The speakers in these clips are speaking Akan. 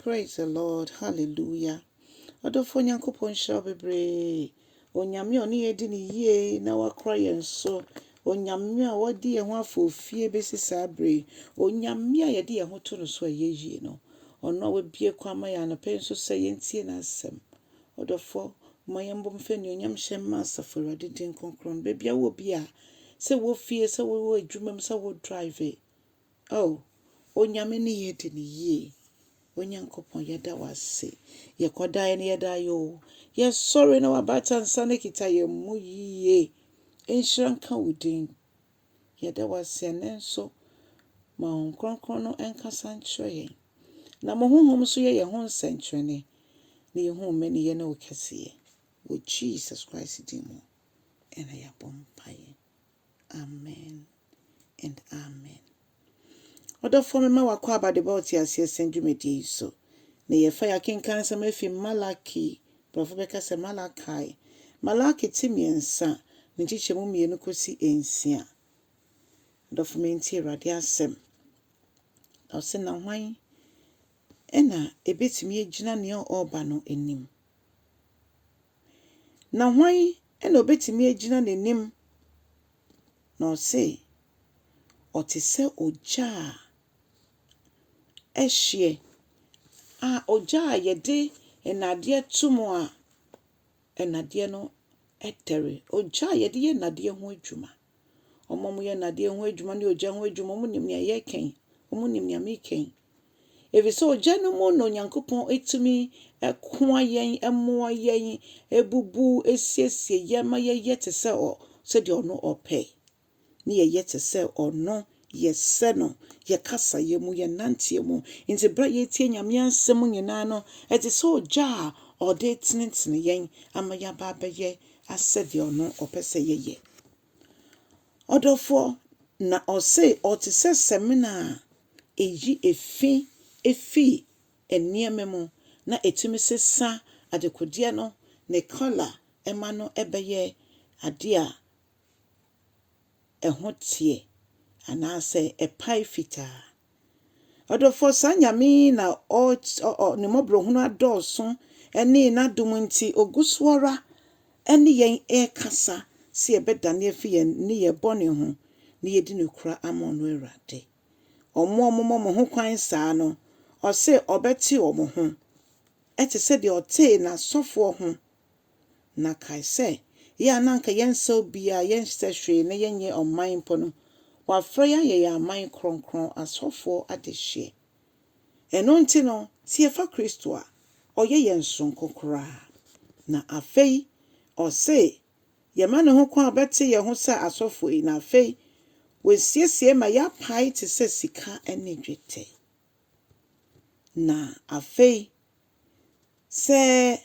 Praise the Lord, hallelujah. Ɔdɔfoɔ Nyankopɔn nhyira wo bebree. Onyame a ɔne yɛn di no yie na wakora yɛn so. Onyame a wadi yɛn ho afɔfie bɛsi saa bere yi. Onyame a yɛde yɛn ho to no so a ɛyɛ yie no. Ɔno a wabue kwan ma yɛn anɔpa yi nso sɛ yɛntie n'asɛm. Ɔdɔfoɔ, ma yɛmbɔ mfa anuonyam hyɛ mma Asafo Awurade din kronkron. Baabi a wowɔ bi a, sɛ wɔ fie, sɛ wowɔ adwuma mu, sɛ wo drive. Oh, Onyame ne yɛ di no yie. Onyankopɔn yɛda wo ase. Yɛkɔdaeɛ no yɛda ayɛ o. Yɛsɔre na wabata nsa no kita yɛn mu yie. Nhyira nka wo din. Yɛda wo ase ɛnnɛ nso. Ma Honhom Kronkron no nkasa nkyerɛ yɛn. Na mo honhom nso yɛ yɛn ho nsɛnkyerɛnne na yɛhu wo mmaniyɛ ne wo kɛseyɛ. Wɔ Jesus Christ din mu ɛna yɛabɔ mpaeɛ. Amen and amen. Ɔdɔfoɔ mema wakɔ abadebɔ ɔte aseɛ sɛn dwumadie yi so. Na yɛfa yɛakenkan nsɛm afi Malaki, borɔfo bɛka sɛ Malachi. Malaki ti mmiɛnsa, ne nkyekyɛmu mmienu kɔsi nsia. Ɔdɔfo mentie Awurade asɛm. Na ɔsɛ na hwan ɛna ebetumi agyina nea ɔreba no anim? Na hwan ɛna obetumi agyina n'anim? Na ɔse ɔte sɛ ogya a ɛhyeɛ a ogya a yɛde nnadeɛ to mu a nnadeɛ no ɛdɛre. Ogya a yɛde yɛ nnadeɛ ho adwuma. Wɔn a wɔyɛ nnadeɛ ho adwuma ne ogya ho adwuma, wɔn nim nea yɛreka yi. Wɔn nim nea mereka yi. Ɛfiri sɛ ogya no mu na Onyankopɔn etumi ɛkoa yɛn, ɛmoa yɛn, ebubu, esiesie yɛn ma yɛyɛ te sɛ ɔ sɛdeɛ ɔno ɔpɛ. Ne yɛyɛ te sɛ ɔno, yɛsɛ no, yɛkasa yɛ mu, yɛnanteɛ mu. Nti berɛ a yɛtie Nyame asɛm nyinaa no, ɛte sɛ ogya a ɔde tenetene yɛn ama yɛaba abɛyɛ asɛdeɛ ɔno ɔpɛ sɛ yɛyɛ. Ɔdɔfoɔ, na ɔse ɔte sɛ samina a ɛyi efi efi nneɛma mu na ɛtumi sesa adekodeɛ no ne colour ɛma no ɛbɛyɛ adeɛ a ɛho teɛ anaasɛ ɛpae fitaa. Ɔdɔfoɔ saa Nyame yi na ɔ ɔ ne mmɔborɔhunu adɔɔso ɛne n'adom nti ogu so ara ɛne yɛn ɛrekasa sɛ yɛbɛdane afi yɛn ne yɛn bɔne ho na yɛdi nokora ama ɔno Awurade. Ɔmo a ɔmoma mo ho kwan saa no, ɔse ɔbɛte ɔmo ho. Ɛte sɛ deɛ ɔtee n'asɔfoɔ ho. Na kae sɛ, yɛ a na anka yɛnsɛ obiara, yɛnsɛ hwee na yɛnyɛ ɔman mpo no, wafrɛ yɛn ayɛ yɛn aman kronkron asɔfoɔ adehyeɛ. Ɛno nti no, sɛ yɛfa Kristo a, ɔyɛ yɛn sononko koraa. Na afei, ɔse, yɛma ne ho kwan a ɔbɛte yɛn ho sɛ asɔfoɔ yi, na afei, wasiesie ma yɛapae te sɛ sika ne dwetɛ. Na afei, sɛ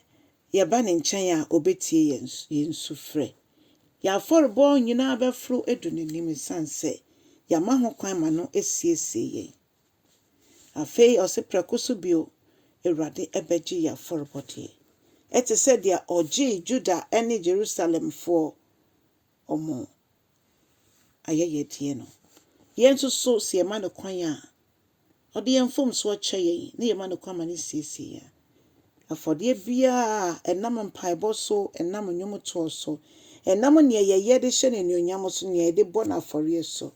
yɛba ne nkyɛn a, obetie yɛn yɛn sufrɛ. Yɛn afɔrebɔ nyinaa bɛforo adu n'anim esiane sɛ yɛama ho kwan ma no asiesie yɛn. Afei ɔse prɛko so bio, Awurade ɛbɛgye yɛn afɔrebɔdeɛ. Ɛte sɛ deɛ ɔgyee Juda ne Jerusalemfoɔ ɔmo ayɛyɛdeɛ no. Yɛn nso so sɛ yɛma no kwan a, ɔde yɛn mfomsoɔ kyɛ yɛn na yɛma no kwan ma no siesie yɛn. Afɔdeɛ biara a ɛnam mpaebɔ so, ɛnam nnwomtoɔ so, ɛnam nea yɛyɛ de hyɛ no anuonyam so, nea yɛde bɔ no afɔreɛ so,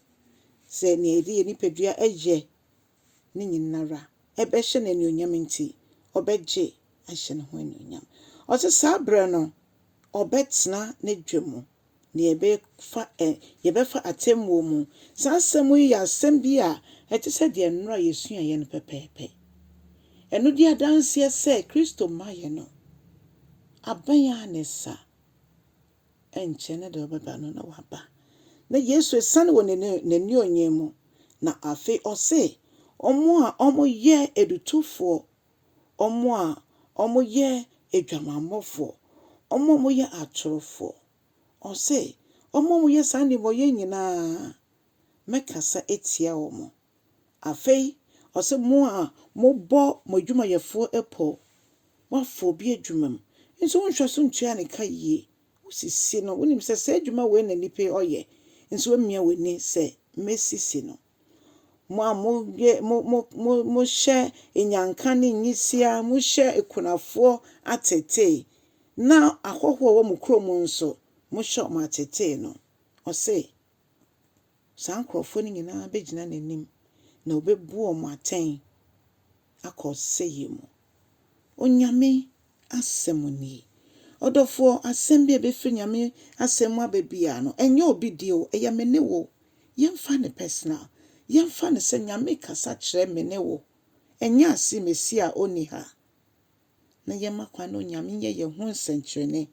sɛ nea yɛde yɛn nipadua ɛyɛ ne nyinara ɛbɛhyɛ no anuonyam nti, ɔbɛgye ahyɛ ne ho anuonyam. Ɔse saa berɛ no, ɔbɛtena n'adwa mu na yɛbɛfa ɛ yɛbɛfa atemmuo mu. Saa asɛm yi yɛ asɛm bi a ɛte sɛ deɛ nnora yɛsuaeɛ no pɛpɛɛpɛ. Ɛno di adanseɛ sɛ Kristo mmaeɛ no, abɛn a ne sa. Ɛnkyɛ na deɛ ɔbɛba no na waba. Na Yesu esiane wɔ n'anuonyam mu. Na afei ɔse, ɔmo a ɔmoyɛ adutofoɔ, ɔmo a ɔmoyɛ adwamammɔfoɔ, ɔmo a ɔmoyɛ atorofoɔ, ɔse, ɔmo a ɔmoyɛ saa nnebɔne nyinaa, mɛkasa atia wɔn. Afei, ɔse mo a mobɔ mo adwumayɛfoɔ ɛpɔ, woafa obi adwuma mu, nso wonhwɛ so ntua ne ka yie. Wosisi no, wonim sɛ saa adwuma wei na nipa yi ɔyɛ, nso woamia w'ani sɛ mɛsisi no. Mo a moyɛ mo mo mo mohyɛ nnyanka ne nwisiaa, mohyɛ akunafoɔ atetee, na ahɔhoɔ a wɔwɔ mo kurom nso, mohyɛ wɔn atetee no. Ɔse, saa nkurɔfoɔ no nyinaa bɛgyina n'anim na ɔbɛbu wɔn atɛn akɔ ɔsɛeɛ mu. Onyame asɛm nie. Ɔdɔfoɔ, asɛm bi a ɛbɛfiri Nyame asɛm mu aba biara no, ɛnyɛ obi deɛ o, ɛyɛ me ne wo. Yɛmfa no personal. Yɛmfa no sɛ Nyame kasa kyerɛ me ne wo. Ɛnyɛ asemesi a ɔnni ha. Na yɛmma kwan na Onyame nyɛ yɛn ho nsɛnkyerɛnne,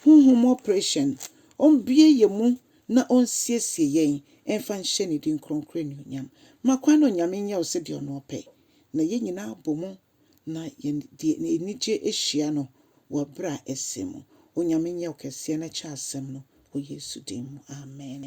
honhom operation, ɔmbue yɛn mu na ɔnsiesie yɛn mfa nhyɛ ne din kronkron anuonyam. Ma kwan na Onyame nyɛ wo sɛdeɛ ɔno ɔpɛ, na yɛn nyinaa abɔ mu na yɛde anigye ahyia no wɔ berɛ a ɛsɛ mu. Onyame nyɛ wo kɛseɛ na kyɛ asɛm no wɔ Yesu din mu. Amen.